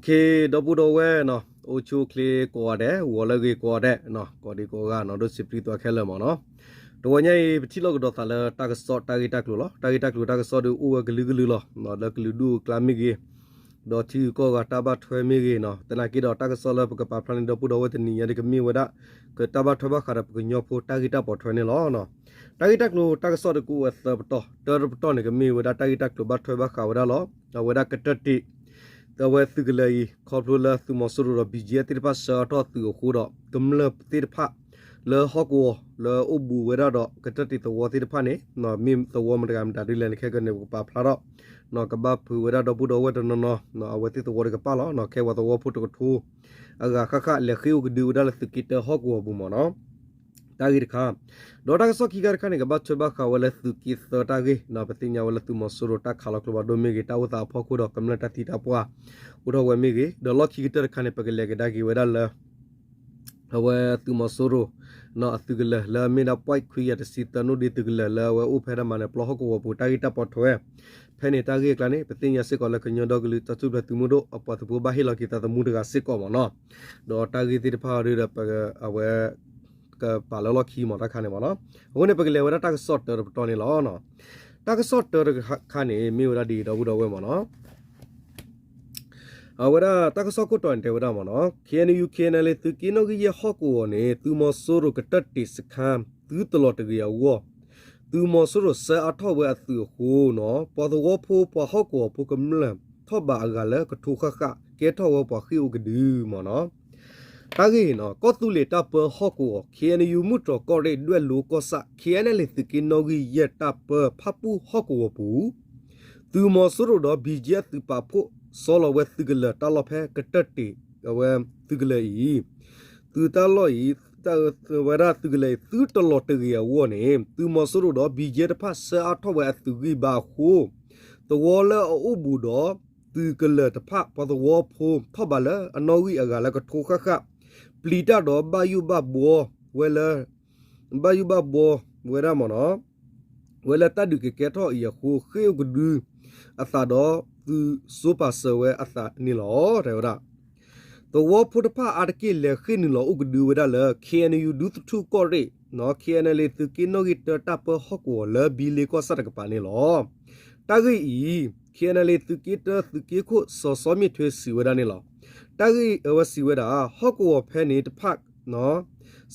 ခ့ ဒီပုၢ်ဒီဝဲၢ်နီၤ, အိၣ်ဆူၣ်အိၣ်ချ့ကိးဂၤဒဲး, ဂီၤလၢအဂ့ၤကိးဂၤဒဲး, ကိးဒံကိးဂၤနီၤ, ဒိးစံးပျံၤသွးခဲလၢာ်မ့ၢ်နီၤ. တဝီညါအံၤ ပထံၣ်လိာ်ကဒီးသးလၢတၢ်ကစီၣ်တၢ်ဂ့ၢ်တၢ်ကျိၤလီၤ. တၢ်ဂ့ၢ်တၢ်ကျိၤတၢ်ကစီၣ်ဒီးအိၣ်ဝဲကလုာ်ကလုာ်လီၤ. လၢကလုာ်ဒူၣ်အကျါမ့ၢ်ဂ့ၤ, ဒီးထံဂုၤကီၢ်ဂၤတၢ်ဘၣ်ထွဲမ့ၢ်ဂ့ၤနီၤ, သနာ်က့ဒီးတၢ်ကစီၣ်လၢပကပာ်ဖျါန့ၢ်ဒီပုၢ်ဒီဝဲၢ်တနံၤညါဒီးကမ့ၢ်ဝဲဒၣ် ကတၢ်ဘၣ်ထွဲဘၣ်ဃးဒီးပကညီဖိတၢ်ဂ့ၢ်တၢ်ပိာ်ထွဲန့ၣ်လီၤ. တၢ်ဂ့ၢ်တၢ်ကျိၤတၢ်ကစီၣ်ဒီးကအိၣ်ဝဲသၢပတီၢ်, တၢတပတီၢ်န့ၣ် ကမ့ၢ်ဝဲဒၣ်တၢ်ဂ့ၢ်တၢ်ကျိၤဘၣ်ထွဲဘၣ်ဃးဝဲဒၣ်လီၤ. အဝဲဒၣ်ကတၢၢ်တံး အဝဲသုးကလၢၤအံၤ ခီဖျိလၢသုးမီၤစိရိၤဒီး ဘံၣ်ကၠံၣ်အဲၣ် သ့ၣ်တဖၣ်ဆှၢအါထီၣ်သုးအဃိဒီး ကမျၢၢ်သ့ၣ်တဖၣ် လၢဟီၣ်ကဝီၤလၢအိၣ်ဘူးဝဲဒၣ်ဒီးကတၢၢ်တံးသဝီသ့ၣ်တဖၣ်န့ၣ် မ့ၢ်သဝီမတၤဂၤမတၤဒ်လဲၣ်န့ၣ် ခဲကနံၣ်ပကပာ်ဖျါထီၣ် ကဘၣ်ဖုးဝဲဒၣ်ဒီပုၢ်ဒီဝဲၢ်တနီၤနီၤ အဝဲသ့ၣ်သဝီတကပၤလီၤ. ခဲပှၤသဝီဖိတကထိ အဂၤဃၣ်ဃၣ် လဲၤဃ့ၢ်အိၣ်ကဒုဝဲဒၣ်လၢသုးက့တၢဟီၣ်ကဝီၤပူၤမ့ၢ်နီၤ. တၢ်ဂ့ၢ်တခါ, ဒီးတၢ်ကစီၣ်ခံခါတခါန့ၣ် ကဘၣ်ထွဲဘၣ်ဃးဝဲလၢသုးက့သၢတၢ်ဂ့ၢ်, ပသ့ၣ်ညါဝဲလၢသုးမီၤစိရိၤတၢ်ခးလီၤကျိဖးဒိၣ်မ့ၢ်ဂ့ၤ, တၢ်အိၣ်သးအဖီခိၣ်ဒီးကမျၢၢ်တၢ်သံတၢ်ပှၢ် အိၣ်ထီၣ်ဝဲမ့ၢ်ဂ့ၤ, ဒီးလီၢ်ခံကတၢၢ်တခါန့ၣ် ပကလဲၤကဒါက့ၤဝဲဒၣ်လၢ အဝဲသုးမီၤစိရိၤ အသုးကလၢၤလၢအမ့ၢ်ဒၣ် ပွဲခွံယၤတဆံသၢ နိၣ်ဒ့သုးကလၢၤ လၢအဝဲအိၣ်ဖဲဒၣ်မၤနၢၤပျီဟီၣ်ကဝီၤပူၤ တၢ်ဂ့ၢ်တၢ်ပိာ်ထွဲ ဖဲန့ၣ်တၢ်ဂ့ၢ်အကျါန့ၣ် ပသ့ၣ်ညါစ့ၢ်ကီးလၢကညီဒီကလုာ်တၢ်ထူၣ်ဖျဲးသုးမုၢ်ဒိၣ်အပှၤသုးဖိဘၣ်ဟ့ၣ်လီၤက့ၤသးသမူတဂၤစ့ၢ်ကီးမ့ၢ်နီၤ. ဒီးတၢ်ဂ့ၢ်သ့ၣ်တဖၣ်ဒီး အဝဲ ကပာ်လၢလီၢ်ခံမ့ၢ်တခါန့ၣ်မ့ၢ်နီၤ. အဃိန့ၣ် ပကလဲၤဝဲဒၣ်တၢ်ကစီၣ်တၢတပတီၢ်န့ၣ်လီၤ. တၢ်ကစီၣ်တၢတခါန့ၣ် မ့ၢ်ဝဲဒၣ်ဒ်အံၤ ဒီပုၢ်ဒီဝဲၢ်မ့ၢ်နီၤ. အဝဲဒၣ်တၢ်ကစီၣ်ခိၣ်တီန့ၣ်တဲဝဲဒၣ်မ့ၢ်နီၤ, ခ့ၣ်အဲၣ်ယူၣ် ခ့ၣ်အဲၣ်ယူၣ် သုးက့နီၣ်ဂံၢ်ယဲၢ်ဟီၣ်ကဝီၤန့ၣ် သုးမီၤစိရိၤကတၢၢ်တံးစခါ သုတလီၤတဂ့ၤအဂီၢ်, သုးမီၤစိရိၤဆှၢအါထီၣ်ဝဲအသုးအဃိနီၤ, ပှၤသဝီဖိပှၤဟီၣ်ကဝီၤဖိကမျၢၢ်ထီၣ်ဘးအဂၤလၢကထိဃၣ်ဃၣ် ကဲထီၣ်ဝဲပှၤဃ့ၢ်အိၣ်ကဒုမ့ၢ်နီၤ. တၢ်ဂ့ၢ်နီၤ, ကီၢ်သူလ့ၤတၢ်ပၢဟီၣ်ကဝီၤ ခ့ၣ်အဲၣ်ယူၣ် မုၢ်တြီၤကီၢ်ရ့ၣ် ဒွဲၣ်လိကီၢ်ဆၣ် ခ့ၣ်အဲၣ်ယူၣ် သုးက့နီၣ်ဂံၢ်ယဲၢ်တၢ်ပၢ ဖၣ်ပူၣ်ဟီၣ်ကဝီၤပူၤ သုးမီၤစိရိၤဒီး ဘံၣ်ကၠံၣ်အဲၣ် သုးပာ်ဖှိၣ် ဆီလီၤဝဲသုးကလၢၤတၢ်လီၢ်ဖဲကတၢၢ်တံး အဝဲသုးကလၢၤအံၤ, သုးတၢ်လီၢ်အံၤ, ဝဲဒၣ်သုးကလၢၤအံၤ သုတလီၤတဂ့ၤအဂီၢ်န့ၣ် သုးမီၤစိရိၤဒီး ဘံၣ်ကၠံၣ်အဲၣ်တဖၣ် ဆှၢအါထီၣ်ဝဲအသုးဂံၢ်ဘါအဃိ, သဝီလၢအအိၣ်ဘူးဒီး သုးကလၢၤတဖၣ် ပှၤသဝီဖိထီၣ်ဘးလၢအနီၣ်ဂံၢ်အဂၤလၢကထိဃၣ်ဃၣ် ပျံၤတၢ်ဒီးဘၣ်ယိၣ်ဘၣ်ဘှီဝဲလၢ ဘၣ်ယိၣ်ဘၣ်ဘှီဝဲဒၣ်မ့ၢ်နီၤ, ဝဲလၢတၢ်ဒုးကကဲထီၣ်အံၤအဃိ ဃ့ၢ်အိၣ်ကဒုအသးဒီး သုးစိပာ်စၢၤဝဲအသးန့ၣ်လီၤ တဲဝဲဒၣ်. သဝီဖိတဖၣ်အါတက့ၢ်လဲၤဃ့ၢ်နုာ်လီၤအိၣ်ကဒုဝဲဒၣ်လၢ ခ့ၣ်အဲၣ်ယူၣ် ဒူသထူၣ်ကီၢ်ရ့ၣ်, ခ့ၣ်အဲၣ်ယူၣ် သုးက့နီၣ်ဂံၢ်တၢတၢ်ပၢဟီၣ်ကဝီၤလၢ ဘံလ့ကီၢ်ဆၣ်တကပၤန့ၣ်လီၤ. တၢ်ဂ့ၢ်အံၤ ခ့ၣ်အဲၣ်ယူၣ် သုးက့တၢ သုးက့ခိၣ် စီၤစီမ့ၣ်ထွဲစံးဝဲဒၣ်န့ၣ်လီၤ. တၢ်ဂ့ၢ်အဝဲစံးဝဲဒၣ် ဟီၣ်ကဝီၤဖဲန့ၣ်တဖၣ်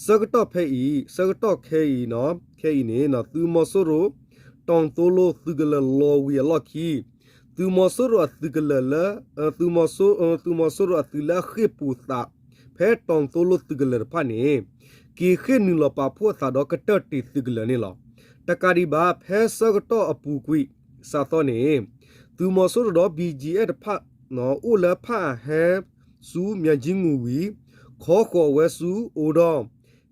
ဆၢကတီၢ်ဖဲအံၤ, ဆၢကတီၢ်ခဲအံၤ, ခဲအံၤန့ၣ် သုးမီၤစိရိၤ တီၢ်သိလိသုးကလၢၤလီၤဝံၤအလီၢ်ခံ သုးမီၤစိရိၤအသုးကလၢၤလၢ သုးမီၤစိရိၤအသုးလၢအဃ့ၢ်ပူၤသး ဖဲတီၢ်သိလိသုးကလၢၤတဖၣ်န့ၣ် က့ၤဃ့ၢ်နုာ်လီၤပာ်ဖှိၣ်အသးဒီးကတၢၢ်တံးသုးကလၢၤန့ၣ်လီၤ. တကးဒံးဘၣ် ဖဲဆၢကတီၢ်အပူၤကွံာ်စးသီန့ၣ် သုးမီၤစိရိၤဒီး ဘံၣ်ကၠံၣ်အဲၣ်တဖၣ် အိၣ်လၢဖၣ်အဟဲဆူမၠၤကၠံငူၤဝံၤ ခီဃီၤဝဲဆူအိၣ်ဒီး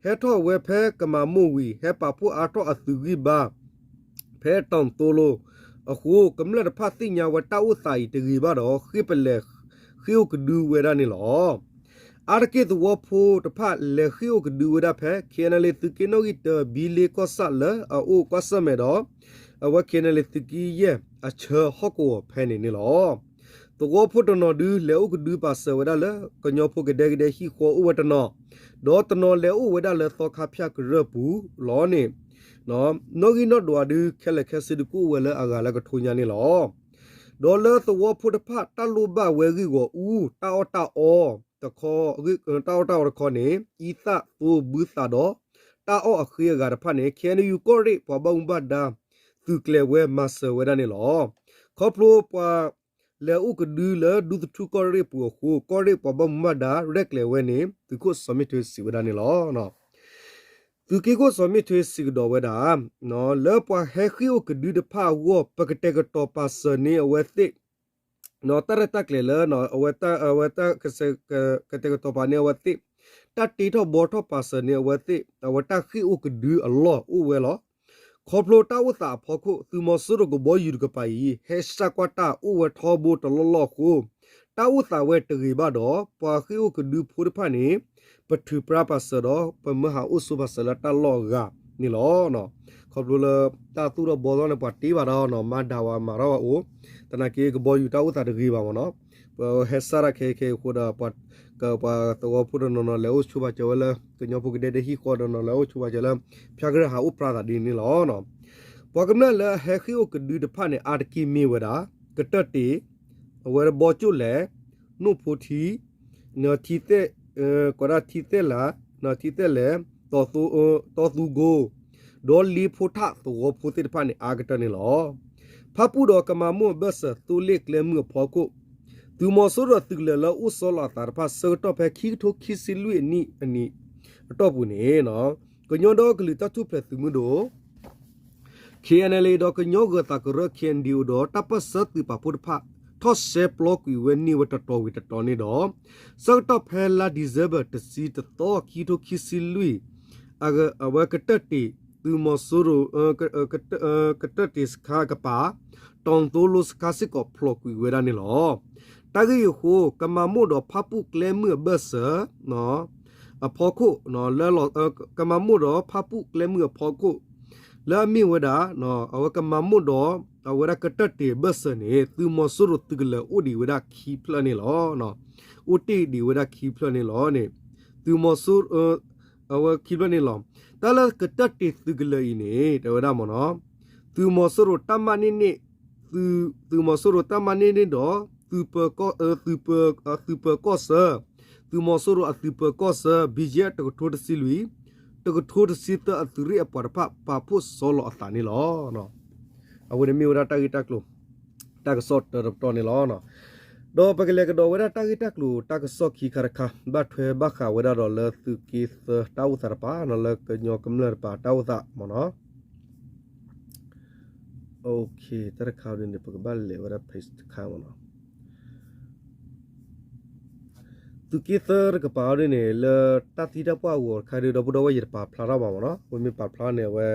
ဟဲထီၣ်ဝဲဖဲကမၤမိၢ်ဝံၤ ဟဲပာ်ဖှိၣ်အါထီၣ်အသုးဂံၢ်ဘါ ဖဲတီၢ်သိလိအဃိ ကမျၢၢ်တဖၣ်သ့ၣ်ညါဝဲတၢ်အိၣ်သးအံၤတဂ့ၤဘၣ်ဒီး ဃ့ၢ်ပလဲၤဃ့ၢ်အိၣ်ကဒုဝဲဒၣ်န့ၣ်လီၤ. အါတက့ၢ်သဝီဖိတဖၣ်လဲၤဃ့ၢ်အိၣ်ကဒုဝဲဒၣ်ဖဲ ခ့ၣ်အဲၣ်ယူၣ် သုးက့နီၣ်ဂံၢ်တၢ ဘံလ့ကီၢ်ဆၣ်လၢအအိၣ်ကွၢ်ဆၢၣ်မဲာ်ဒီး အဝဲ ခ့ၣ်အဲၣ်ယူၣ် သုးက့ယဲၢ်အဆၢဟီၣ်ကဝီၤဖဲန့ၣ်န့ၣ်လီၤ. သဝီဖိတနီၤဒုးလဲၤအိၣ်ကဒုပာ်စၢၤဝဲဒၣ်လၢ ကညီဖိကဒဲကဒဲဟံၣ်ဃီအိၣ်ဝဲတနီၤ, ဒီးတနီၤလဲၤအိၣ်ဝဲဒၣ်လၢသီခါဖၠၣ်ကရၢၢ်ပူၤလီၤန့ၣ် နီၣ်ဂံၢ်နီၣ်ဒွးဒုးခဲလၢာ်ခဲဆ့ဒုးကအိၣ်ဝဲလၢအဂၤလၢကထိညါန့ၣ်လီၤ. ဒီးလၢသဝီဖိတဖၣ် တၢ်လိၣ်ဘၣ်ဝဲဂ့ၢ်ဂီၢ်အူ တၢ်အီၣ်တၢ်အီတခီ, တၢ်အီၣ်တၢ်အီတခီန့ၣ် အံသၣ်သိဘုသးဒီး တၢ်အီၣ်အဃ့အဂၤတဖၣ်န့ၣ် ခ့ၣ်အဲၣ်ယူၣ် ကီၢ်ရ့ၣ်ပှၤဘၣ်မူဘၣ်ဒါ သုးကျဲၤဝဲမၤစၢၤဝဲဒၣ်န့ၣ်လီၤ. ခီဖျိပှၤလဲၤအိၣ်ကဒုလၢဒူသထူၣ်ကီၢ်ရ့ၣ်ပူၤအဃိ ကီၢ်ရ့ၣ်ပှၤဘၣ်မူဘၣ်ဒါရဲၣ်ကျဲၤဝဲန့ၣ် သုးခိၣ်စီၤမ့ၣ်ထွဲစံးဝဲဒၣ်န့ၣ်လီၤ. သုးက့ခိၣ်စီၤမ့ၣ်ထွဲစံးကဒီးဝဲဒၣ် လၢပှၤဟဲဃ့ၢ်အိၣ်ကဒုတဖၣ်အဂီၢ် ပကတဲာ်ကတီၤပာ်စၢၤန့ၢ်အဝဲသ့ၣ် တၢ်ရဲၣ်တၢ်ကျဲၤလၢ အဝဲ ကတဲာ်ကတီၤပာ်န့ၢ်အဝဲသ့ၣ်, တၢ်တ့ထီၣ်ဘှီထီၣ်ပာ်စၢၤန့ၢ်အဝဲသ့ၣ် အဝဲတၢ်ဃ့ၢ်အိၣ်ကဒုအလီၢ်အိၣ်ဝဲလီၤ. ခီဖျိတၢ်အိၣ်သးအဖီခိၣ် သုးမီၤစိရိၤကဘီယူၤတကပၤအံၤ ဟဲစၢ်ကွၢ်တၢ်အိၣ်ဝဲထီဘိတလီၢ်လီၢ်အဃိ တၢ်အိၣ်သးဝဲတဂ့ၤဘၣ်ဒီး ပှၤဃ့ၢ်အိၣ်ကဒုဖိတဖၣ်န့ၣ် ပထုးပြါပာ်စၢၤဒီး ပမၢဟးအိၣ်ဆိးပာ်စၢၤလၢတၢ်လီၢ်အဂၤန့ၣ်လီၤ. ခီဖျိလၢတၢ်သူၣ်ထီၣ်ဘှီထီၣ်န့ၣ် ပှၤတ့ဘၣ်ဒီး မၤဒၣ်ဝဲမၤထီၣ်ဝဲအိၣ်, သနာ်က့ကဘီယူၤတၢ်အိၣ်သးတဂ့ၤဘၣ်မ့ၢ်နီၤ. ဟဲစးတၢ်ခဲအံၤခဲအံၤအဃိဒီး ပှၤသဝီဖိတနီၤနီၤ လဲၤအိၣ်ဆိးဘၣ်စၢၤဝဲလၢ ကညီဖိကဒဲဒဲဟံၣ်ဃီတနီၤနီၤ လဲၤအိၣ်ဆိးဘၣ်စၢၤလၢ ဖၠၣ်ကရၢၢ်ဟးအိၣ်ပြးသးဒ်န့ၣ်လီၤ. ပှၤကမျၢၢ်လၢအဟဲဃ့ၢ်အိၣ်ကဒုတဖၣ်န့ၣ် အါတက့ၢ်မ့ၢ်ဝဲဒၣ် ကတၢၢ်တ့ၢ်, အဝဲဘီကၠိၣ်လဲၣ်, နိၣ်ဖိထံ, ထံသဲၣ်, ကိးဒၣ်ထံသဲၣ်လး, ထံသဲၣ်လဲၣ်, တီသူကိ, ဒီးလ့ဖိထၣ်သဝီဖိသ့ၣ်တဖၣ်န့ၣ် အါကတၢၢ်န့ၣ်လီၤ. ဖၣ်ပူၣ်ဒီးကမၤမိၢ်အဘၢၣ်စၢၤ သိလ့ၣ်ကျဲမုၢ်အဖီခိၣ်, သုးမီၤစိရိၤသုးကလၢၤလၢအိၣ်ဆီလီၤအသးတဖၣ် ဆၢကတီၢ်ဖဲခံကထိခံဆံလွံၢ်အနံၣ်အနံၣ်အတီၢ်ပူၤန့ၣ် ကညီဒီကလုာ်တၢ်ထူၣ်ဖျဲးသုးမုၢ်ဒိၣ် ခ့ၣ်အဲၣ်အၣ်လ်အ့ၣ် ဒီးကညီဂၢၤသးကရၢ ခ့ၣ်အဲၣ်အၣ်ဒီး တၢ်ပၢၢ်ဆၢသုးပာ်ဖှိၣ်တဖၣ် ထီၣ်ရှဲပျီကွံာ်ဝဲန့ၢ်ဝဲတတီၤဝံၤတတီၤန့ၣ်ဒီး ဆၢကတီၢ်ဖဲလါဒံၣ်စ့ဘၢၣ် တဆံတသီ ခံကထိခံဆံလွံၢ် အဝဲကတၢၢ်တ့ၢ် သုးမီၤစိရိၤ ကတၢၢ်တ့ၢ်စခါကပၤ တီၤသိလိစခါစ့ၢ်ကီးဖျိးကွံာ်ဝဲဒၣ်န့ၣ်လီၤ. တၢ်ဂ့ၢ်အံၤအဃိ ကမၤမိၢ်ဒီးဖၣ်ပူၣ်ကျဲမုၢ်အဘၢၣ်စၢၤ အဖီခိၣ် ကမၤမိၢ်ဒီးဖၣ်ပူၣ်ကျဲမုၢ်အဖီခိၣ် လၢအမ့ၢ်ဝဲဒၣ် အဝဲကမၤမိၢ်ဒီး အဝဲဒၣ်ကတၢၢ်တ့ၢ်ဘၢၣ်စၢၤန့ၣ် သုးမီၤစိရိၤသုးကလၢၤအိၣ်ဒံးဝဲဒၣ်ခံဖျၢၣ်န့ၣ်လီၤ. အိၣ်တ့ၢ်ဒံးဝဲဒၣ်ခံဖျၢၣ်န့ၣ်လီၤန့ၣ် သုးမီၤစိ အဝဲခံဖျၢၣ်န့ၣ်လီၤ. တၢ်လၢကတၢၢ်တ့ၢ်သုးကလၢၤအံၤန့ၣ် တဲဝဲဒၣ်မ့ၢ်နီၤ သုးမီၤစိရိၤတၢ်မၤန့ၢ်န့ၣ် သုးမီၤစိရိၤတၢ်မၤန့ၢ်န့ၣ်ဒီး သုးပၢၤကီၢ်စၢၤ သုးမီၤစိရိၤအသုးပၢၤကီၢ်စၢၤ ဘံယဲၢ်တကထိတဆံလွံၢ် တကထိတဆံသၢအသုးရ့ၣ်အပှၤတဖၣ် ပာ်ဖှိၣ်ဆီလီၤအသးန့ၣ်လီၤ. အဝဲန့ၣ်မ့ၢ်ဝဲဒၣ်တၢ်ဂ့ၢ်တၢ်ကျိၤ တၢ်ကစီၣ်တၢတပတီၢ်န့ၣ်လီၤ. ဒီးပကလဲၤကဒီးဝဲဒၣ်တၢ်ဂ့ၢ်တၢ်ကျိၤတၢ်ကစီၣ်ခံခါတခါ ဘၣ်ထွဲဘၣ်ဃးဝဲဒၣ်ဒီးလၢသုးက့သၢတၢ်အိၣ်သးတပၤ လၢကညီကမျၢၢ်တပၤတၢ်အိၣ်သးမ့ၢ်နီၤ. တၢ်တခါဒ်န့ၣ် ပကဘၣ်လဲၤဝဲဒၣ် page တခါမ့ၢ်နီၤ. သုးက့သၢတကပၤအီၤဒ်န့ၣ် လၢတၢ်သံတၢ်ပှၢ်အဂီၢ်တခါဒ် ဒီပုၢ်ဒီဝဲၢ်ယတပာ်ဖျါထီၣ်ဘၣ်မ့ၢ်နီၤ. ပမ့ၢ်ပာ်ဖျါန့ၣ် အဝဲ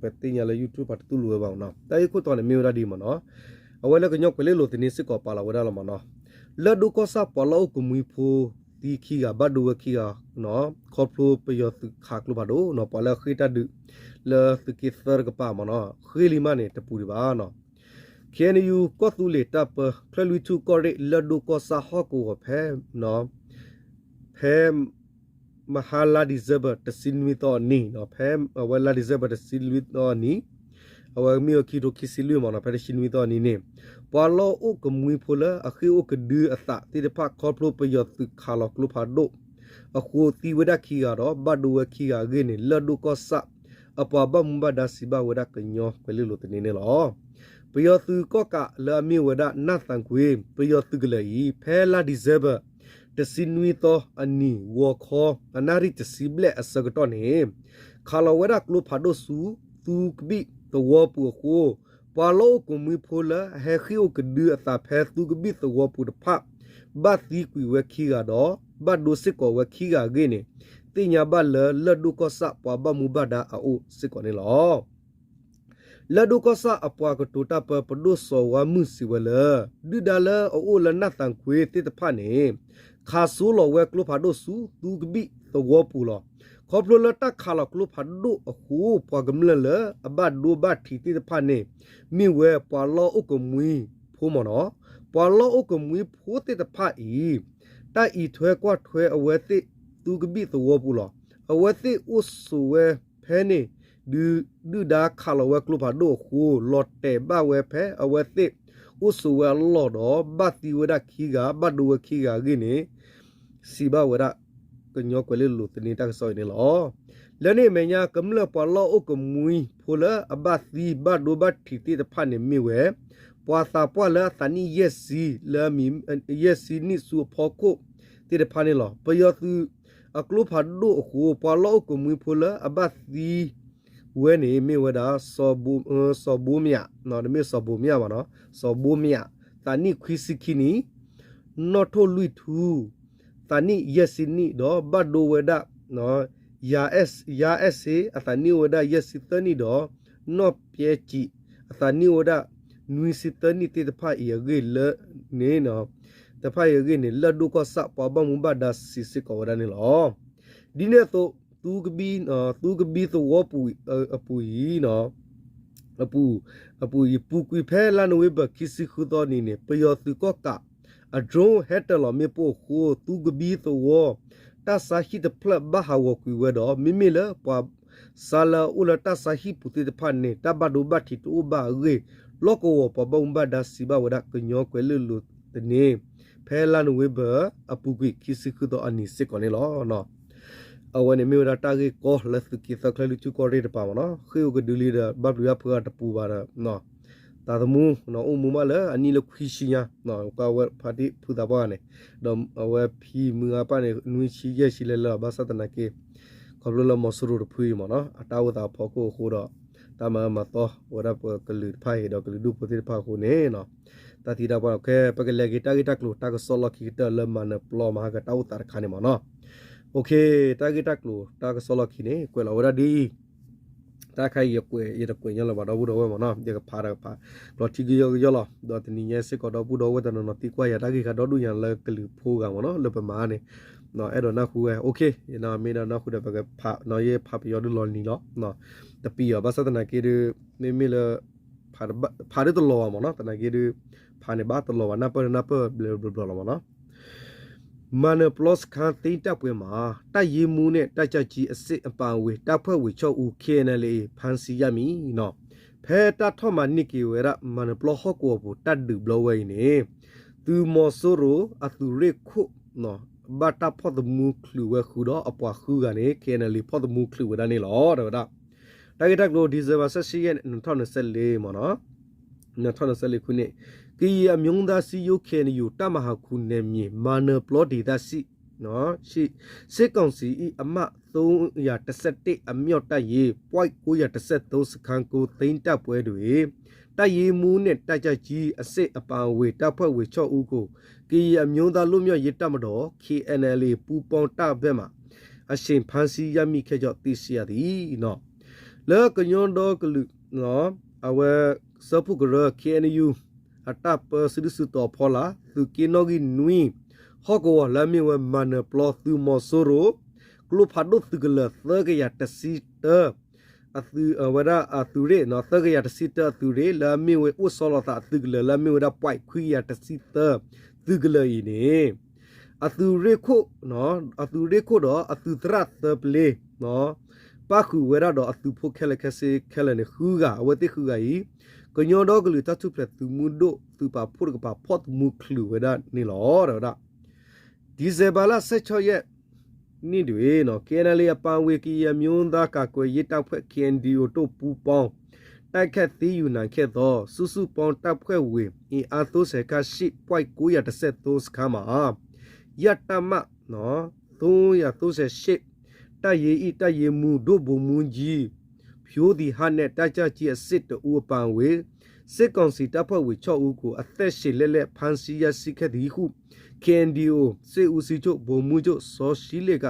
ပသ့ၣ်ညါလၢ YouTube ပာ်တတူၢ်လိာ်ဝဲဘၣ်မ့ၢ်နီၤ. တၢ်ဂ့ၢ်ခိၣ်တီန့ၣ် မ့ၢ်ဝဲဒၣ်ဒ်မ့ၢ်နီၤ. အဝဲလၢကညီကွဲၤလ့လိာ်သန့စ့ၢ်ကီးပာ်လီၤဝဲဒၣ်လီၤမ့ၢ်နီၤ. လၢၢ်ဒိၣ်ကီၢ်ဆၣ်ပှၤလီၢ်အိၣ်ကမှံဖိသံခံဂၤ ဘၣ်ဒိဝဲခံဂၤ ခီဖျိပယီၤသုးခးကျိဖးဒိၣ်နီၤ ပှၤလၢအဃ့ၢ်တၢ်ဒုး လၢသုးက့သၢတကပၤမ့ၢ်နီၤ ဃ့လံမးန့ၣ် တပူၤဒံးဘၣ်နီၤ. ခ့ၣ်အဲၣ်ယူၣ် ကီၢ်သူလ့ၤတၢ်ပၢ ချၢၣ်လွံၢ်ထူၣ်ကီၢ်ရ့ၣ် လၢၢ်ဒိၣ်ကီၢ်ဆၣ်ဟီၣ်ကဝီၤဖဲ ဖဲ မဟါလါ December တဆံနွံသီအနံၤ ဖဲအဝဲလါ December တဆံနွံသီအနံၤ အဝဲမ့ၢ်ဝဲခံကထိခံဆံလွံၢ်မ့ၢ်နီၤ ဖဲတဆံနွံသီအနံၤန့ၣ် ပှၤလီၢ်အိၣ်ကမှံဖိလၢအဃ့ၢ်အိၣ်ကဒုအသးသ့ၣ်တဖၣ် ခီဖျိပယီၤသုးခးလီၤကျိဖးဒိၣ်အဃိသံဝဲဒၣ်ခံဂၤဒီး ဘၣ်ဒိဝဲခံဂၤအဂ့ၢ်န့ၣ် လၢၢ်ဒိၣ်ကီၢ်ဆၣ် အပှၤဘၣ်မူဘၣ်ဒါစံးဘၣ်ဝဲဒၣ်ကညီကွဲၤလ့လိာ်သန့န့ၣ်လီၤ. ပယီၤသုးကီၣ်ကးလၢအမ့ၢ်ဝဲဒၣ် နၢ်သၣ်ခွ့ ပယီၤသုးကလၢၤအံၤ ဖဲလါ December တဆံနွံသီအနံၤ ဂီၤခီ အနၣ်ရံၣ်တဆံဘျဲၣ်အဆၢကတီၢ်န့ၣ် ခးလီၤဝဲဒၣ်ကျိဖးဒိၣ်ဆူ သူကဘံၣ်သဝီပူၤအဃိ ပှၤလီၢ်အိၣ်ကမှံဖိလၢအဟဲဃ့ၢ်အိၣ်ကဒုအသးဖဲသူကဘံၣ်သဝီပူၤတဖၣ် ဘၣ်သံကွံာ်ဝဲခံဂၤဒီး ဘၣ်ဒိစ့ၢ်ကီးဝဲခံဂၤအဂ့ၢ်န့ၣ် သ့ၣ်ညါဘၣ်လၢလၢၢ်ဒိၣ်ကီၢ်ဆၣ်ပှၤဘၣ်မူဘၣ်ဒါအအိၣ်စ့ၢ်ကီးန့ၣ်လီၤ. လၢၢ်ဒိၣ်ကီၢ်ဆၣ်အပှၤကတိၤတၢ်ပၢ ပဒိၣ်စီၤဝါမုၢ်စံးဝဲလၢ ဒုၣ်ဒါလၢအအိၣ်လၢနၢ်သၣ်ခွ့သ့ၣ်တဖၣ်န့ၣ် ခးစိလီၤဝဲကျိဖးဒိၣ်ဆူသူကဘံၣ်သဝီပူၤလီၤ. ခီဖျိလၢတၢ်ခးလီၤကျိဖးဒိၣ်အဃိ ပှၤကမျၢၢ်လၢအဘၣ်ဒိဘၣ်ထံးသ့ၣ်တဖၣ်န့ၣ် မ့ၢ်ဝဲပှၤလီၢ်အိၣ်ကမှံဖိမ့ၢ်နီၤ. ပှၤလီၢ်အိၣ်ကမှံဖိသ့ၣ်တဖၣ်အံၤ တၢ်အံးထွဲကွၢ်ထွဲအဝဲသ့ၣ်သူကဘံၣ်သဝီပူၤလီၤ. အဝဲသ့ၣ်အိၣ်ဆိးဝဲဖဲန့ၣ် ဒုး ဒုၣ်ဒါခးလီၤဝဲကျိဖးဒိၣ်အဃိ လီၤတဲာ်ဘၣ်ဝဲဖဲအဝဲသ့ၣ်အိၣ်ဆိးဝဲအလီၢ်ဒီး ဘၣ်သံဝဲဒၣ်ခံဂၤ ဘၣ်ဒိဝဲခံဂၤအဂ့ၢ်န့ၣ် စံးဘၣ်ဝဲဒၣ် ကညီကွဲၤလ့လိာ်သန့တၢ်ကစီၣ်အံၤန့ၣ်လီၤ. လၢန့ၣ်အမဲာ်ညါ ကမျၢၢ်ပှၤလီၢ်အိၣ်ကမှံဖိလၢအဘၣ်သံဘၣ်ဒိဘၣ်ထံးသ့ၣ်တဖၣ်န့ၣ်မ့ၢ်ဝဲ ပှၤသးပှၢ်လၢအသးနံၣ်ယဲၢ်ဆံ လၢအမံၤ ယဲၢ်ဆံနံၣ်ဆူအဖီခိၣ်သ့ၣ်တဖၣ်န့ၣ်လီၤ. ပယီၤသုးအကျိဖးဒိၣ်အဃိ ပှၤလီၢ်အိၣ်ကမှံဖိလၢအဘၣ်သံ ဝဲန့ၣ်မ့ၢ်ဝဲဒၣ် စီၤဘိမၠး တမ့ၢ်စီၤဘိမၠးဘၣ်နီၤ စီၤဘိမၠး သးနံၣ်ခွံဆံခံနံၣ်, နီၢ်ထိၣ်လွံၢ်ထူ သးနံၣ်ယဲၢ်ဆံနံၣ်ဒီး ဘၣ်ဒိဝဲဒၣ် ယါအဲၣ်စ့ အသးနံၣ်အိၣ်ဝဲဒၣ်ယဲၢ်ဆံသၢနံၣ်ဒီး နီၢ်ပဲကံး အသးနံၣ်အိၣ်ဝဲဒၣ် နွံဆံသၢနံၣ်သ့ၣ်တဖၣ်အံၤအဂ့ၢ်လၢန့ၣ် တဖၣ်အံၤအဂ့ၢ်န့ၣ် လၢၢ်ဒိၣ်ကီၢ်ဆၣ်ပှၤဘၣ်မူဘၣ်ဒါစံးစ့ၢ်ကီးဝဲဒၣ်န့ၣ်လီၤ. ဒ်န့ၣ်အသိး သူကဘံ သူကဘံသဝီပူၤအပူၤအံၤ အပူၤ အပူၤအံၤ ပူၤကွံာ်ဖဲလါနိၣ်ဝ့ဘၢၣ်ခံဆံဃုသီနံၤန့ၣ် ပယီၤသုးကီၣ်ကး အdrone ဟဲတၢၤလီၤမ့ၣ်ပိၢ်အဃိ သူကဘံသဝီ တၢ်ဆါဟံၣ်တဖျၢၣ်ဘၣ်ဟးဂီၤကွံာ်ဝဲဒီး မ့မ့ၢ်လၢပှၤဆါလၢအအိၣ်လၢတၢ်ဆါဟံၣ်ပူၤသ့ၣ်တဖၣ်န့ၣ် တၢ်ဘၣ်ဒိဘၣ်ထံးတအိၣ်ဘၣ်အဂ့ၢ် လီၢ်ကဝီၤပှၤဘၣ်မူဘၣ်ဒါစံးဘၣ်ဝဲဒၣ် ကညီကွဲၤလ့လိၤသန့ ဖဲလါနိၣ်ဝ့ဘၢၣ်အပူၤကွံာ်ခံဆံဃုသီအနံၤစ့ၢ်ကီးန့ၣ်လီၤ. အဝဲန့ၣ်မ့ၢ်ဝဲဒၣ်တၢ်ဂ့ၢ်ကီလၢသုးက့သၢချၢလွံၢ်ထူၣ်ကီၢ်ရ့ၣ်တပၤမ့ၢ်နီၤ ဃ့ၢ်အိၣ်ကဒုလံဒီး ဘၣ်ပျံၤဘၣ်ဖုးအတပူၤဘၣ်ဒီး သးသမူ အိၣ်မူဘၣ်လၢအနံၣ်လၢခွံဆံညါ ကဝဲဖါတံၢ်ဖုသးပှၢ်န့ၣ် ဒီးအဝဲဖံမုၢ်ဂၤပၢ်န့ၣ် နွံဆံယဲၢ်ဆံလဲၤလၢ ဘၣ်ဆၣ်သနာ်က့ ခီဖျိလၢမီၤစိရိၤတဖုအံၤမ့ၢ်နီၤ အတၢ်အိၣ်သးအဖီခိၣ်အဃိဒီး တၢ်မၤမၤသီဝဲဒၣ်ပကလုာ်တဖၣ်အံၤဒီးကလုာ်ဒူၣ်ဖိသ့ၣ်တဖၣ်အဃိန့ၣ် တၢ်သံတၢ်ပှၢ်ခဲ ပကလဲၤက့ၤတၢ်ဂ့ၢ်တၢ်ကျိၤတၢ်ကစီၣ်လီၢ်ခံကတၢၢ်လၢမၤနၢၤပျီမၤဟါကတၢ်အိၣ်သးတခါန့ၣ်မ့ၢ်နီၤ တၢ်ဂ့ၢ်တၢ်ကျိၤတၢ်ကစီၣ်လီၢ်ခံန့ၣ် ကွဲးလီၤဝဲဒၣ်ဒ်အံၤ တၢ်ခါအံၤယကွဲးယတကွဲးညီလၢၤဘၣ်ဒီပုၢ်ဒီဝဲၢ်မ့ၢ်နီၤ ယကဖးဒီးဖး ကျီၤထံကယီကယီလီၤ ဒီးတနံၤညါစ့ၢ်ကီးဒီပုၢ်ဒီဝဲၢ်တနီၤနီၤသံကွၢ်ယၤတၢ်ဂ့ၢ်ခါဒီဒူၣ်ညါလၢကလုာ်ဖိဂၤမ့ၢ်နီၤ လၢပမၤန့ၣ် အဲၣ်ဒိးနၢ်ဟူဝဲ မ့ၢ်ဒီးနၢ်ဟူဒီးပကဖး ယဖးပယီၤဒုးလီၤနံၤလီၤ တပံၤအီၤ ဘၣ်ဆၣ်သနာ်က့ဒုး မ့မ့ၢ်လၢ ဖးဒုးတလီၤဘၣ်မ့ၢ်နီၤ သနာ်က့ဒုး ဖးန့ၣ်ဘၣ်တလီၤဘၣ် နၢ်ပၢၢ်နၢ်ပၢၢ်ဘျီဘျီလီၤမ့ၢ်နီၤ မၤနၢၤပျီစခါသ့တၢ်ပှဲၤမး တပ်ရင်းမှူးနဲ့ တပ်ကြပ်ကြီးအဆင့်အပါအဝင် တပ်ဖွဲ့ဝင်ခြောက်ဦး KNLA ဖမ်းဆီးရမိ ဖဲတၢ်ထီၣ်မၤန့ၢ်က့ၤဝဲဒၣ် မၤနၢၤပျီဟီၣ်ကဝီၤပူၤတၢ်ဒုးဘျီဝဲအံၤန့ၣ် သုးမီၤစိရိၤအသုးရ့ၣ်ခိၣ် ဘၣ်တၢ်ဖီၣ်သမူချုးဝဲဃုာ်ဒီးအပှၤဃုဂၤန့ၣ် KNLA ဖီၣ်သမူချုးဝဲဒၣ်န့ၣ်လီၤ တဲဝဲဒၣ် တၢ်ဂ့ၢ်တၢ်ကျိၤ December ဆယ့်ရှစ်ရက် နှစ်ထောင့်နှစ်ဆယ့်လေး မ့ၢ်နီၤ နှစ်ထောင့်နှစ်ဆယ့်လေးခုနှစ် ကရင်အမျိုးသားစည်းရုံး KNU တပ်မဟာခုနယ်မြေ မၤနၢၤပျီဒေသရှိ စစ်ကောင်စီအမှတ် သုံးရာတစ်ဆယ့်တစ် အမြောက်တပ်ရင်း ပွိုင့် ကိုးရာတစ်ဆယ့်သုံး စခန်းကို သိမ်းတပ်ပွဲတွင် တပ်ရင်းမှူးနှင့် တပ်ကြပ်ကြီးအဆင့် အပါအဝင် တပ်ဖွဲ့ဝင် ခြောက်ဦးကို ကရင်အမျိုးသားလွတ်မြောက်ရေးတပ်မတော် KNLA ပူးပေါင်းတပ်ဘက်မှ အရှင်ဖမ်းဆီးရမိခဲ့ကြောင်း သိရှိရသည် လၢကညီဒီကလုာ် အဝဲ စၢဖှိၣ်ကရၢ KNU အတၢ်ပၢစုဒုၣ်စုတီၤဖီလာ် သုးက့နီၣ်ဂံၢ်နွံ ဟီၣ်ကဝီၤလၢအမ့ၢ်ဝဲမၤနၢၤပျီ သုးမီၤစိရိၤ ကျိဖးဒိၣ်သုးကလၢၤ သၢကယၤတဆံတၢ အသုးဝဲဒၣ်အသုးရ့ၣ် သၢကယၤတဆံတၢအသုးရ့ၣ် လၢအမ့ၢ်ဝဲအိၣ်ဆီလီၤသးအသုးကလၢၤ လၢအမ့ၢ်ဝဲဒၣ် ပွိုင့် ခွံကယၤတဆံသၢ သုးကလၢၤအံၤန့ၣ် အသုးရ့ၣ်ခိၣ် အသုးရ့ၣ်ခိၣ်ဒီးအသုးသရၣ်သၢပျ့ၤ ပၣ်ဃုာ်ဝဲဒၣ်ဒီးအသုးဖိခဲလၢာ်ခဲဆ့ခဲလၢာ်န့ၣ် ဃုဂၤ အဝဲသ့ၣ်ဃုဂၤအံၤ ကညီဒီကလုာ်တၢ်ထူၣ်ဖျဲးသုးမုၢ်ဒိၣ်သုးပာ်ဖှိၣ်တကပၤ ဖီၣ်သမူချုးဝဲဒၣ်န့ၣ်လီၤ တဲဝဲဒၣ် December လါ ဆယ့်ခြောက်ရက် န့ၣ်ဒုး KNLA အပါအဝင် ကရင်အမျိုးသားကာကွယ်ရေးတပ်ဖွဲ့ KNDO တို့ပူးပေါင်း တိုက်ခိုက်သိမ်းယူနိုင်ခဲ့သော စုစုပေါင်းတပ်ဖွဲ့ဝင်အင်အား သုံးဆယ်ခန့်ရှိ ပွိုင့် ကိုးရာတစ်ဆယ့်သုံး စခန်းမှာ ရတမ သုံးရာသုံးဆယ့်ရှစ် တပ်ရင်း ၏ တပ်ရင်းမှူး ဒိၣ်ဗိုလ်မှူးကြီး ဖြိုးသီဟနဲ့ တပ်ကြပ်ကြီးအဆင့်တစ်ဦးအပါအဝင် စစ်ကောင်စီတပ်ဖွဲ့ဝင် ခြောက်ဦးကို အသက်ရှင်လျက် ဖမ်းဆီးရရှိခဲ့သည်ဟု KNDO စစ်ဦးစီးချုပ် ဗိုလ်မှူးချုပ် စောရှီးလ့က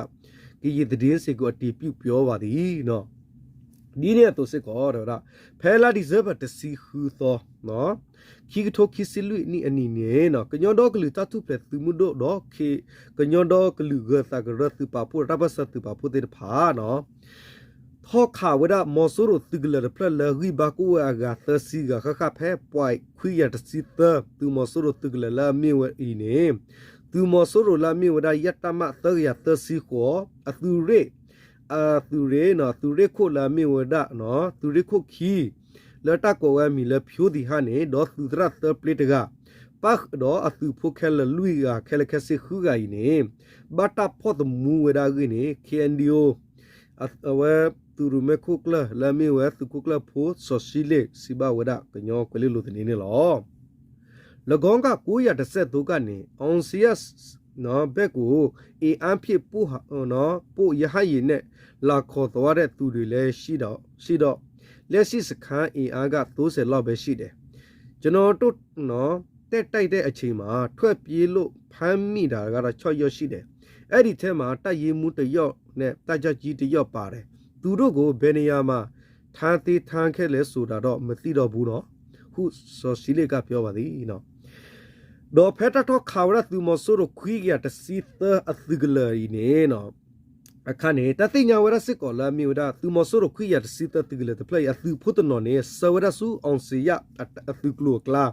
ကရင်သတင်းစင်ကို အတည်ပြုပြောပါသည် ဒ်န့ၣ်အသိးစ့ၢ်ကီး တဲဝဲဒၣ် ဖဲလါဒံၣ်စ့ဘၢၣ် တဆံဃုသီ ခံကထိခံဆံလွံၢ်နံၣ်အနံၤန့ၣ် ကညီဒီကလုာ်တၢ်ထူၣ်ဖျဲးသုးမုၢ်ဒိၣ်ဒီး ကညီဒီကလုာ်ဂၢၤသးကရၢသုးပာ်ဖှိၣ် တၢ်ပၢၢ်ဆၢသုးပာ်ဖှိၣ်သ့ၣ်တဖၣ် ထီၣ်ခးဝဲဒၣ်မီၤစိရိၤသုးကလၢၤတဖျၢၣ်လၢ ဂံၢ်ဘါကအိၣ်ဝဲအဂၤသၢဆံဂၤဃၣ်ဃၣ် ဖဲ ပွိုင့် ခွံကယၤတဆံသၢ သုးမီၤစိရိၤသုးကလၢၤလၢအမ့ၢ်ဝဲအံၤန့ၣ် သုးမီၤစိရိၤလၢအမ့ၢ်ဝဲဒၣ် ရတမ သၢကယၤသၢဆံဃိး အသုးရ့ၣ် အသုးရ့ၣ် သုးရ့ၣ်ခိၣ်လၢအမ့ၢ်ဝဲဒၣ် သုးရ့ၣ်ခိၣ်ခံ လၢတၢ်ကိးဝဲအမံၤလၢ ဖြိုးသီဟန့ၣ် ဒီးသုးသရၣ်သၢပျ့ၤတဂၤ ပၣ်ဃုာ်ဒီးအသုးဖိခဲလၢာ်လွံၢ်ဂၤ ခဲလၢာ်ခဲဆ့ဃုဂၤအံၤန့ၣ် ဘၣ်တၢ်ဖီၣ်သမူဝဲဒၣ်အဂ့ၢ်န့ၣ် KNDO အဝဲသုးရူၤမဲခိၣ်ကျၢၢ် လၢအမ့ၢ်ဝဲသုးခိၣ်ကျၢၢ်ဖိ စီၤရှံလ့ၣ် စံးဘၣ်ဝဲဒၣ် ကညီကွဲၤလ့လိၤသန့န့ၣ်လီၤ. လၢဂီၤကၢ် ကိုးရာတစ်ဆယ့်သုံး ကနေ အောင်ဇေယျ ဘက်ကို အင်အားဖြည့်ပို့ ပို့ ရဟတ်ယာဉ်နဲ့ လာခေါ်သွားတဲ့သူတွေလည်း ရှိတော့ ရှိတော့ လက်ရှိစခန်းအင်အားက သုံးဆယ်လောက်ပဲရှိတယ်။ ကျွန်တော်တို့ နော် တက်တိုက်တဲ့အချိန်မှာ ထွက်ပြေးလို့ဖမ်းမိတာကတော့ ခြောက်ယောက်ရှိတယ်။ အဲ့ဒီထဲမှာ တပ်ရင်းမှူးတစ်ယောက်နဲ့ တပ်ကြပ်ကြီးတစ်ယောက်ပါတယ်။ သူတို့ကို ဘယ်နေရာမှာ ထားသေးထားခဲ့လဲဆိုတာတော့ မသိတော့ဘူးနော် ဟု စီၤရှံလ့ၣ်က ပြောပါသည် နော် ဒီးဖဲတၢ်ထီၣ်ခးဝဲဒၣ်သုးမီၤစိရိၤခွံကယၤတဆံသၢအသုးကလၢၤအံၤန့ၣ် နော် အခါန့ၣ် တၢ်သ့ၣ်ညါဝဲဒၣ်စ့ၢ်ကီးလၢအမ့ၢ်ဝဲဒၣ် သုးမီၤစိရိၤခွံကယၤတဆံသၢသုးကလၢၤတဖျၢၣ်အံၤ အသုးဖိတနီၤန့ၣ် ဆှၢဝဲဒၣ်ဆူ အောင်ဇေယျ အသုးကျိၤအကျါ,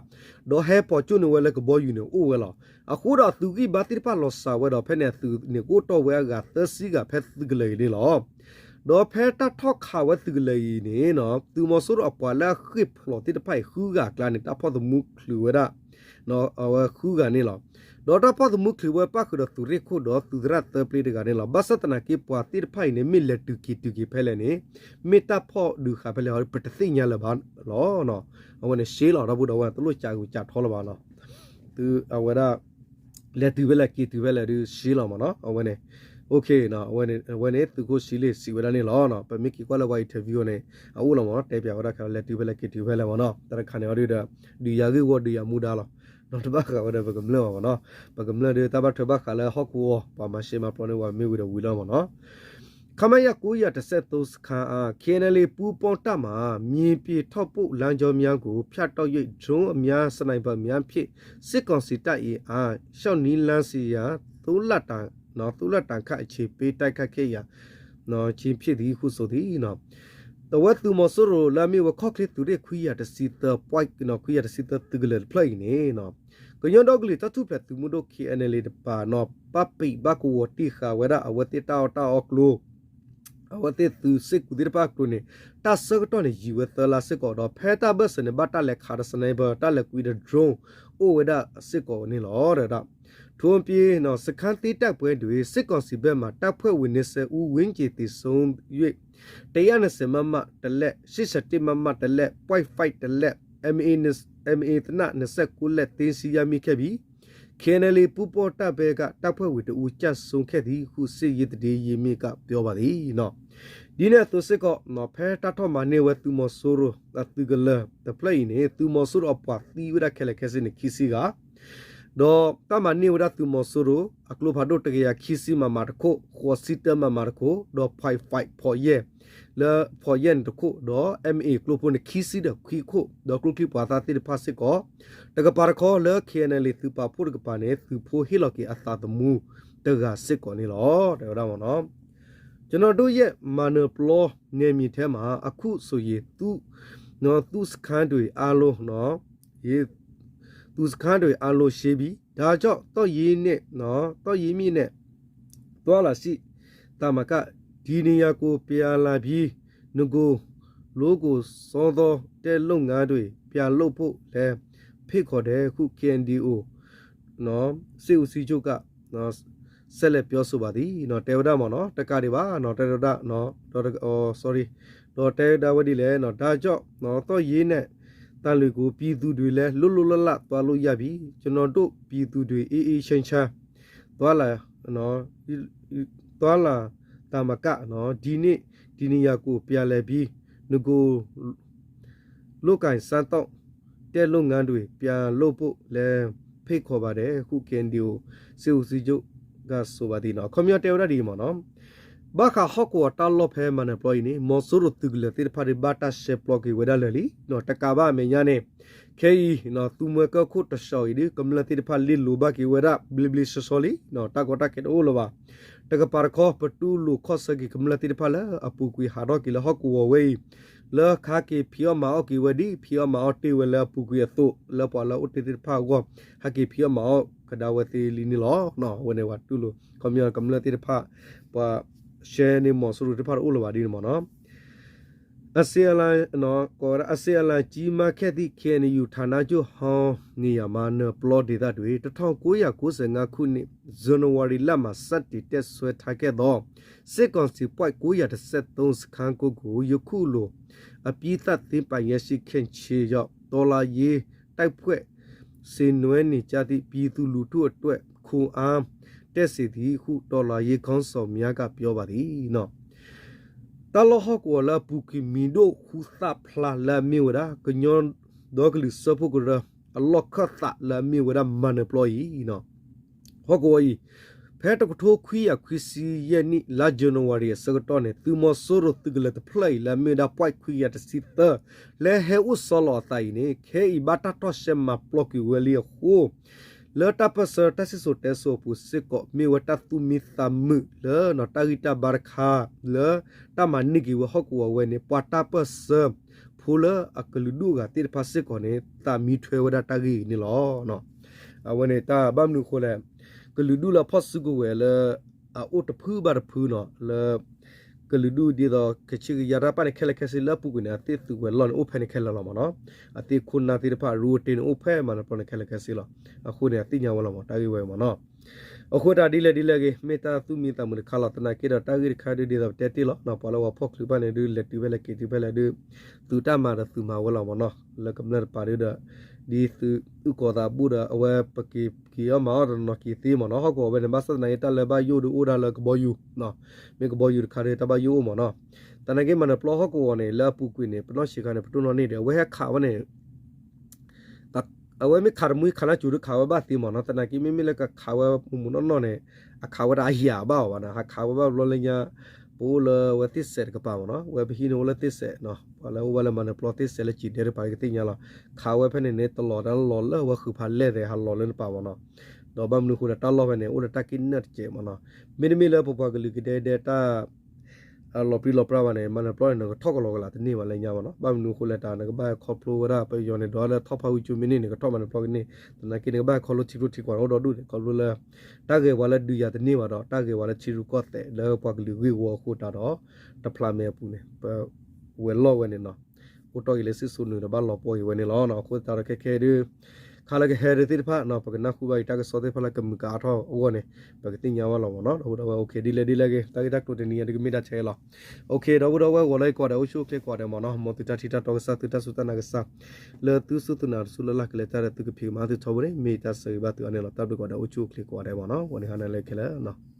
ဒီးဟဲပိာ်ကၠိၣ်န့ၢ်ဝဲလၢကဘီယူၤန့ၣ်အိၣ်ဝဲလီၤ. အဃိဒီးအသုးဂံၢ်ဘါသ့ၣ်တဖၣ်လီၤစှၤဝဲဒီး ဖဲန့ၣ်အသုးန့ၣ်ကအိၣ်တီၢ်ဝဲအဂၤသၢဆံဂၤဖဲသုးကလၢၤအံၤန့ၣ်လီၤ. ဒီးဖဲတၢ်ထီၣ်ခးဝဲသုးကလၢၤအံၤန့ၣ် သုးမီၤစိရိၤအပှၤလၢအဃ့ၢ်ဖျိးသ့ၣ်တဖၣ်အံၤဃုဂၤအကျါန့ၣ် တၢ်ဖီၣ်သမူချုးဝဲဒၣ် အဝဲဃုဂၤန့ၣ်လီၤ. ဒီးတၢ်ဖီၣ်သမူချုးဝဲပၣ်ဃုာ်ဒီးသုးရ့ၣ်ခိၣ်ဒီးသုးသရၣ်သၢပျ့တဂၤန့ၣ်လီၤ. ဘၣ်ဆၣ်သနာ်က့ ပှၤသ့ၣ်တဖၣ်အံၤန့ၣ် မ့ၢ်လဲၤတုၤက့ၤတုၤက့ၤဖဲလဲၣ်န့ၣ် မ့ၢ်တၢ်ဖီၣ်ဒုးဃာ်ဖဲလဲၣ် ပတသ့ၣ်ညါလၢၤဘၣ်လီၤ. အဝဲန့ၣ်ရှဲလီၤ ဒီပုၢ်ဒီဝဲၢ် တလိၣ်ကးဂူာ်ကးထီလၢၤဘၣ်နီၤ. သုအဝဲဒၣ် လဲၤတုၤဖဲလဲၣ်က့ၤတုၤဖဲလဲၣ်ဒုးရှဲလီၤမ့ၢ်နီၤ. အဝဲန့ၣ် အဝဲန့ၣ် သုးခိၣ်ဆံလ့ၣ်စံးဝဲဒၣ်န့ၣ်လီၤ. ပမ့ၢ်က့ၤကွၢ်လၢပှၤ interview န့ၣ် အအိၣ်လီၤမ့ၢ်နီၤ. တဲပၠးဝဲဒၣ်ခဲ လဲၤတုၤဖဲလဲၣ်က့ၤတုၤဖဲလဲၣ်မ့ၢ်နီၤ. တၢ်တခါန့ၣ်အီၤဒုးဒီး ဒုးယၤဂ့ၢ်ဝီဒုးယၤမူဒါလီၤ. ဒီးတဘၣ်ဃးဝဲဒီးပကမျၢၢ်ဘၣ်မ့ၢ်နီၤ. ပကမျၢၢ်ဒုး တၢ်ဘၣ်ထွဲဘၣ်ဃးလၢဟီၣ်ကဝီၤ ပှၤမၤရှဲမၤပျီန့ၢ်ဝဲမ့ၢ်ဝံၤဒီးဝံၤလီၤမ့ၢ်နီၤ. ခမရ ကိုးရာတစ်ဆယ့်သုံး စခန်းအား ခ့ၣ်အဲၣ်အဲၣ်လ်အေး ပူးပေါင်းတပ်မှ မြေပြင်ထောက်ပို့လမ်းကြောင်းများကို ဖြတ်တောက်၍ ဒရုန်းအများ စနိက်ပါများဖြင့် စစ်ကောင်စီတပ်အင်အား လျှော့နည်းလမ်းစရာ သုံးလတာင် သုံးလတာင်ခန့် အချိန်ပေး တိုက်ခိုက်ခဲ့ရာ ချင်းဖြစ်သည်ဟု ဆိုသည်. အဝဲသုးမီၤစိရိၤလၢအမ့ၢ်ဝဲခီၣ်ချ့သုးရ့ၣ်ခွံကယၤတဆံသၢ ခွံကယၤတဆံသၢသုးကလၢၤတဖျၢၣ်အံၤန့ၣ် ကညီဒီကလုာ်တၢ်ထူၣ်ဖျဲးသုးမုၢ်ဒိၣ် ခ့ၣ်အဲၣ်အဲၣ်လ်အေ တပၤနီၤ ပာ်ပံာ်ဘၣ်ကဝီၤတ့ၢ်ဃာ်ဝဲဒၣ်အဝဲသ့ၣ်တၢ်အီၣ်တၢ်အီကျိ အဝဲသ့ၣ်သုးစ့ၣ်ကူးသ့ၣ်တဖၣ်အကျိၤန့ၣ် တၢ်ဆၢကတီၢ်န့ၣ် ယံာ်ဝဲသၢလါစ့ၢ်ကီးဒီး ဖဲတၢ်ဘၢၣ်စၢၤန့ၣ် ဘၣ်တၢ်လဲၤခးဒီး sniper တၢ်လဲၤကွံာ်ဒီး drone အိၣ်ဝဲဒၣ်စ့ၢ်ကီးန့ၣ်လီၤ. ထွန်းပြေ စခန်းသိမ်းတိုက်ပွဲတွင် စစ်ကောင်စီဘက်မှ တပ်ဖွဲ့ဝင် နှစ်ဆယ်ဦးဝန်းကျင်သေဆုံး၍ တစ်ရာနှစ်ဆယ် မမ တစ်လက် ရှစ်ဆယ့်တစ် မမ တစ်လက် point five တစ်လက် MA သေနတ် နှစ်ဆယ့်ကိုးလက် သိမ်းဆည်းရမိခဲ့ပြီး ခ့ၣ်အဲၣ်အဲၣ်လ်အေ ပူးပေါင်းတပ်ဘက်က တပ်ဖွဲ့ဝင်တစ်ဦး ကျဆုံးခဲ့သည်ဟု စစ်ရေးသတင်းရင်းမြစ်က ပြောပါသည်. ဒ်န့ၣ်အသိးစ့ၢ်ကီး ဖဲတၢ်ထီၣ်မၤန့ၢ်ဝဲသုးမီၤစိရိၤအသုးကလၢၤတဖျၢၣ်အံၤန့ၣ် သုးမီၤစိရိၤအပှၤသံဝဲဒၣ်ခဲလၢာ်ခဲဆ့န့ၣ် ခံဆံဂၤ ဒီးတၢ်မၤန့ၢ်ဝဲဒၣ်သုးမီၤစိရိၤ အကျိဖးဒိၣ်တကယၤခံဆံ မမ တခိၣ်, ဃိးဆံတၢ မမ တခိၣ်, ဒီး point five ဖီးယဲၢ် လၢဖီးယဲၢ်န့ၣ်တခိၣ်, ဒီး MA ကျိဖိန့ၣ် ခံဆံဒီးခွံခိၣ်, ဒီးကျိချံပှၤသၣ်သ့ၣ်တဖၣ်စ့ၢ်ကီး တကပၤတခီလၢ ခ့ၣ်အဲၣ်အဲၣ်လ်အေ သုးပာ်ဖှိၣ်တကပၤန့ၣ် သုးဖိဟ့ၣ်လီၤက့ၤအသးသမူတဂၤစ့ၢ်ကီးန့ၣ်လီၤ. တဲဝဲဒၣ်မ့ၢ်နီၤ ကျွန်တော်တို့ရဲ့ မနုၤပျီ နယ်မြေထဲမှာ အခုဆိုရင် သူ့ သူ့စခန်းတွေအားလုံး သူ့စခန်းတွေအားလုံး ရှင်းပြီ။ ဒါကြောင့် သော့ရေးနဲ့ သော့ရေးမြစ်နဲ့ သွားလာရှိ သာမက ဒီနေရာကို ပြန်လာပြီး နဂို လိုကိုစောသော တဲလုပ်ငန်းတွေ ပြန်လုပ်ဖို့လည်း ဖိတ်ခေါ်တယ်ဟု ခ့ၣ်အဲၣ်ယူ စစ်ဦးစီးချုပ်က ဆက်လက်ပြောဆိုပါသည်. တဲဝဲဒၣ်မ့ၢ်နီၤ တကးဒံးဘၣ်နီၤ တဲဝဲဒၣ် ဒီးတဲဝဲဒၣ်ဝဲဒ်လဲၣ်နီၤ ဒါကြောင့် သော့ရေးနဲ့ သံလွင်ကို ပြည်သူတွေလည်း လွတ်လွတ်လပ်လပ် သွားလို့ရပြီ. ကျွန်တော်တို့ ပြည်သူတွေ အေးအေးချမ်းချမ်း သွားလာ သွားလာသာမက ဒီနေ့ ဒီနေရာကို ပြန်လည်ပြီး နဂို လုပ်ကိုင်စားသောက်တဲ့လုပ်ငန်းတွေ ပြန်လုပ်ဖို့လည်း ဖိတ်ခေါ်ပါတယ်ဟု ခ့ၣ်အဲၣ်ယူ စစ်ဦးစီးချုပ်က ဆိုပါသည်နီၤ ခီပညီတဲဝဲဒၣ်ဒ်အံၤမ့ၢ်နီၤ ဘၣ်ဃးဟီၣ်ကဝီၤတၢ်လီၢ်ဖဲမၤနၢၤပျီအံၤန့ၣ် မီၤစိရိၤသုးကလၢၤသ့ၣ်တဖၣ်ဒုး ဘၣ်တၢ်ရှဲပျီက့ၤဝဲဒၣ်လၢာ်လံနီၤ တကးဘၣ်အမဲာ်ညါန့ၣ် ခဲအံၤ သူမွဲကၢၢ်ခိၣ်တဆှီအံၤဒုး ကမျၢၢ်သ့ၣ်တဖၣ်လ့လိာ်ဘၣ်က့ၤဝဲဒၣ် ဘျ့ဘျ့ဆှီဆှီလံနီၤ တၢ်ကီတၢ်ခဲတအိၣ်လၢၤဘၣ် တကပၤတခီ ပတူၢ်လိာ်ခီၣ်ဆၢက့ၤကမျၢၢ်သ့ၣ်တဖၣ်လၢအပူၤကွံာ်ဟးထီၣ်က့ၤလၢဟီၣ်ကဝီၤဝဲအံၤ လၢဟးက့ၤဖံးအီၣ်မၤအီၣ်က့ၤဝဲဒ် ဖံးအီၣ်မၤအီၣ်တ့ၢ်ဝဲလၢအပူၤကွံာ်အသိး လၢပှၤလၢအအိၣ်တ့ၢ်သ့ၣ်တဖၣ်အဂီၢ် ဟးက့ၤဖံးအီၣ်မၤအီၣ်ကဒါဝဲသ့လံန့ၣ်လီၤ. အဝဲန့ၣ်ပှၤတူၢ်လိာ် ခီပညီကမျၢၢ်သ့ၣ်တဖၣ် ပှၤရှဲန့ၢ်မီၤစိရိၤသ့ၣ်တဖၣ်တအိၣ်လၢၤဘၣ်ဒ်န့ၣ်မ့ၢ်နီၤ အစစ်အာဏာ ကြီးမားခဲ့သည့် ခ့ၣ်အဲၣ်ယူ ဌာနချုပ်ဟောင်းနေရာ မၤနၢၤပျီဒေသတွင် တစ်ထောင်ကိုးရာကိုးဆယ့်ငါးခုနှစ် ဇန်နဝါရီလမှာ စတင်တပ်စွဲထားခဲ့သော စစ်ကောင်စီ ပွိုင့်ကိုးရာတစ်ဆယ့်သုံး စခန်းကုန်းကို ယခုလို အပြီးသတ်သိမ်းပိုင်ရရှိခဲ့ခြင်းကြောင့် တော်လှန်ရေး တိုက်ပွဲဆင်နွှဲနေကြသည့် ပြည်သူလူထုအတွက် ခွန်အားတက်စေသည်ဟု တော်လှန်ရေးခေါင်းဆောင်များက ပြောပါသည်. တၢ်လီၢ်ဟီၣ်ကဝီၤလၢအပူၤကွံာ်မံၤဒိၣ်ဃူသၣ်ဖျါလၢအမ့ၢ်ဝဲဒၣ် ကညီဒီကလုာ်စၢဖှိၣ်ကရၢ အလီၢ်ခၢၣ်သးလၢအမ့ၢ်ဝဲဒၣ်မၤနၢၤပျီအံၤ ဟီၣ်ကဝီၤအံၤ ဖဲတကထိခွံကယၤခွံဆံယဲၢ်နံၣ် လါယနူၤအါရံၤအဆၢကတီၢ်န့ၣ် သုးမီၤစိရိၤသုးကလၢၤတဖျၢၣ်အံၤ လၢအမ့ၢ်ဝဲဒၣ် ပွိုင့်ခွံကယၤတဆံသၢ လၢဟဲအိၣ်ဆီလီၤအသးအံၤန့ၣ် ခဲအံၤဘၣ်တၢ်ထီၣ်ရှဲမၤပျီကွံာ်ဝဲလံအဃိ လၢတၢ်ပၢၢ်ဆၢတၢ်စံၣ်စိၤတဲစိၤအပူၤစ့ၢ်ကီး မ့ၢ်ဝဲတၢ်သူၣ်မံသးမုာ်လၢ တၢ်ဂံၢ်တၢ်ဘါတခါ လၢတၢ်မၤန့ၢ်က့ၤဝဲဟီၣ်ကဝီၤဝဲန့ၣ် ပှၤတၢ်ပၢၢ်ဆၢဖိလၢအကလုာ်ဒူၣ်အဂၤသ့ၣ်တဖၣ်စ့ၢ်ကီးန့ၣ် သးမံထွဲဝဲဒၣ်တၢ်ဂ့ၢ်အံၤန့ၣ်လီၤ. အဝဲန့ၣ်တၢ်ဘၣ်မနုၤအဃိလဲၣ်, ကလုာ်ဒူၣ်လၢအဖီၣ်စုကဝဲၤလၢ အအိၣ်တဖုဘၣ်တဖုနီၤ လၢ ကလုာ်ဒူၣ်ဒ်သိး ကဆံကယါတၢ်ပာ်န့ၣ်ခဲလၢာ်ခဲဆ့လၢအပူၤကွံာ်န့ၣ် အသ့ၣ်သုးဝဲၤလီၢ်န့ၣ်အိၣ်ဖဲန့ၣ်ခဲလၢာ်လီၤမ့ၢ်နီၤ. အသ့ၣ်ခိၣ်နၢ်သ့ၣ်တဖၣ် ရူအတ့န့ၣ်အိၣ်ဖဲမၤနၢၤပျီန့ၣ်ခဲလၢာ်ခဲဆ့လီၤ. အဃိန့ၣ် အသ့ၣ်ညါဝဲလီၤမ့ၢ် တၢ်ဂ့ၢ်ဝဲမ့ၢ်နီၤ. အဃိတၢ်ဒ်လဲၣ်ဒ်လဲၣ်ဂ့ၤ မ့ၢ်တၢ်သူၣ်မံသးမုာ်တခါလီၤ. သနာ်က့ဒီးတၢ်ဂ့ၢ်တခါဒုးဒ်သိးပတဲတ့ၢ်လီၤ. ပှၤလၢပှၤဖီၣ်ချုးဘၣ်န့ၣ်ဒုး လဲၤတုၤဖဲလဲၣ်က့ၤတုၤဖဲလဲၣ်ဒုး သုတၢ်မၤဒီးသုမၤဝဲလီၤမ့ၢ်နီၤ. လၢကမျၢၢ်တပၤဒုးဒီး ဒ်သုအုၣ်ကီၤသးဘူၣ်ဒီး အဝဲပက့ၤက့ၤအီၣ်မၤအီၣ်တနီၤက့ၤသ့မ့ၢ်နီၤ. ဟီၣ်ကဝီၤဝဲန့ၣ် ဘၣ်ဆၣ်သနာ်က့တၢ်လၢဘၣ်ယိၣ်ဒုးအိၣ်ဒၣ်လၢကဘီယူၤ, မ့ၢ်ကဘီယူၤတခါဒုးတၢ်ဘၣ်ယိၣ်အိၣ်မ့ၢ်နီၤ. သနာ်က့မၤနၢၤပျီဟီၣ်ကဝီၤန့ၣ် လၢအပူၤကွံာ်န့ၣ် ပနီၢ်ဆံးခါန့ၣ် ပတိၢ်နီၣ်န့ၢ်ဒီး အဝဲဟဲခးဝဲန့ၣ် အဝဲမ့ၢ်ခးတမှံခးနၢ်စူၤဒုး ခးဝဲဘၣ်သ့မ့ၢ်နီၤ. သနာ်က့မ့မ့ၢ်လၢကခးဝဲမုၢ်မုၢ်နီၢ်နီၢ်န့ၣ် အခးဝဲဒၣ်အယၤဘၣ်အီၤဘၣ်နီၤ. ဟးခးဝဲဘၣ်ဘျီလၢညါ ပအိၣ်လၢဝဲသ့ၣ်စဲးတကပၤမ့ၢ်နီၤ. ဝဲပဟံၣ်န့ၣ်အိၣ်လၢသ့ၣ်စဲးနီၤ. ပှၤလၢအိၣ်ဝဲလၢမၤနၢၤပျီသ့ၣ်စဲးလၢစံၣ်ဒဲတကပၤကသ့ၣ်ညါလီၤ. ခးဝဲဖဲန့ၣ်န့ၣ် တလီၤတၢ်လီၤလၢဝဲဃုာ်ဖးလဲၢ်သဲး ဟးလီၤလၢနပၤမ့ၢ်နီၤ. ဒီးဘၣ်မနုၤအဃိဒီးတၢ်လီၢ်ဖဲန့ၣ် အိၣ်ဒီးတၢ်က့ၣ်နၢၣ်တစဲးမ့ၢ်နီၤ. မ့တမ့ၢ်လၢပပှၤကလုာ်ကဒဲဒဲတၢ် လီၤပြံလီၤပြါဘၣ်န့ၣ် မၤနၢၤပျီန့ၣ် နကထီၣ်ကလီကလးတန့ၢ်ဘၣ်လၢညါမ့ၢ်နီၤ. ဘၣ်မနုၤအဃိလဲၣ် တၢ်နကဘၣ်ခီဖျိဝဲဒၣ် ပယီၤန့ၣ် ဒိးလၢထီၣ်ဖးဝံၣ်ကၠိမ့ၢ်န့ၢ်န့ၣ် ကထီၣ်မၤနၢၤပျီကန့ၢ်. သနာ်က့ နကဘၣ်ခီဖျိထံရူၢ်ထံကီၢ်အိၣ်ဒီဒူၣ်န့ၣ် ခီဖျိလၢ တၢ်ဂဲၤဝဲလၢဒုးယၤတန့ၢ်ဘၣ်ဒီး တၢ်ဂဲၤဝဲလၢထံရူၢ်ကီၢ်သဲးလၢပှၤကလုာ်ဂ့ၢ်ဝီအဃိတၢ်ဒီး တဖျးမဲာ်အပူၤန့ၣ် ပဝဲၤလီၢ်ဝဲန့ၣ်နီၤ အိၣ်တ့ၢ်က့ၤလၢစံၣ်စိၤနုာ်ဒီးဘၣ်လီၤပှီၢ်က့ၤဝဲန့ၣ်လီၤ. အဃိသတးဒီးခဲခဲဒုး ခါလၢကဟဲဒုးသ့ၣ်တဖၣ်နီၤ ပကနၢ်ဟူဘၣ်က့ၤတၢ်ကစီၣ်သ့ၣ်တဖၣ်လၢကမုာ်ကအါထီၣ်အဂီၢ်န့ၣ် ပကသ့ၣ်ညါဘၣ်လီၤမ့ၢ်နီၤ. ဒီပုၢ်ဒီဝဲၢ် okay ဒ်လဲၣ်ဒ်လဲၣ်ဂ့ၤ တၢ်ဂ့ၢ်တၢ်ကျိၤတနံၤအံၤဒုးကမ့ၢ်ဒၣ်ထဲလီၤ. Okay ဒီပုၢ်ဒီဝဲၢ် ဂီၤလၢယကိးဂၤဒဲး အိၣ်ဆူၣ်အိၣ်ချ့ကိးဂၤဒဲးမ့ၢ်နီၤ. မ်သုတၢ်ထံၣ်တၢ်တီကစၢ် သုတၢ်စူၢ်တၢ်နာ်ကစၢ် လၢသုစူၢ်သုနာ်တစူၢ်လၢ်လၢ်ကလဲၤတၢ်ဒီးသုကဖံးကမၤသုထီဘိန့ၣ် မ့ၢ်တၢ်ဆၢဂ့ၤဘၣ်သုအါန့ၣ်လီၤ. တၢ်ဘျုးကိးဂၤဒဲး အိၣ်ဆူၣ်အိၣ်ချ့ကိးဂၤဒဲးမ့ၢ်နီၤ. ဂီၤန့ၣ်ဟါနၤလၢခဲလၢာ်